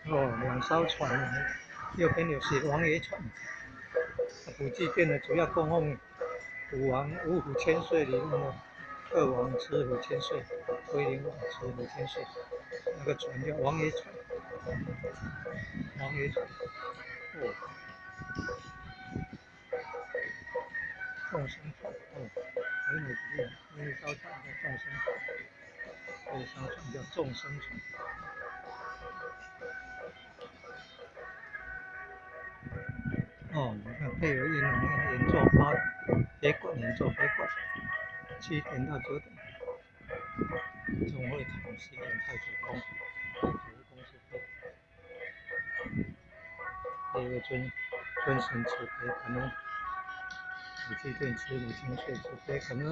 哦，兩艘船，右邊有寫王爺船。普濟殿的主要供奉五王五虎千歲裡面的二王慈虎千歲，威靈王慈虎千歲，那個船叫王爺船，王爺船。哦，眾生船，哦，很美麗，那一艘船叫眾生船，這一艘船叫眾生船。哦，你看配合演演奏八铁管，演奏铁管，7點到9點。總會堂西園太祖宮，太祖宮是第二個尊尊神慈悲感恩，普濟殿慈母千歲慈悲感恩。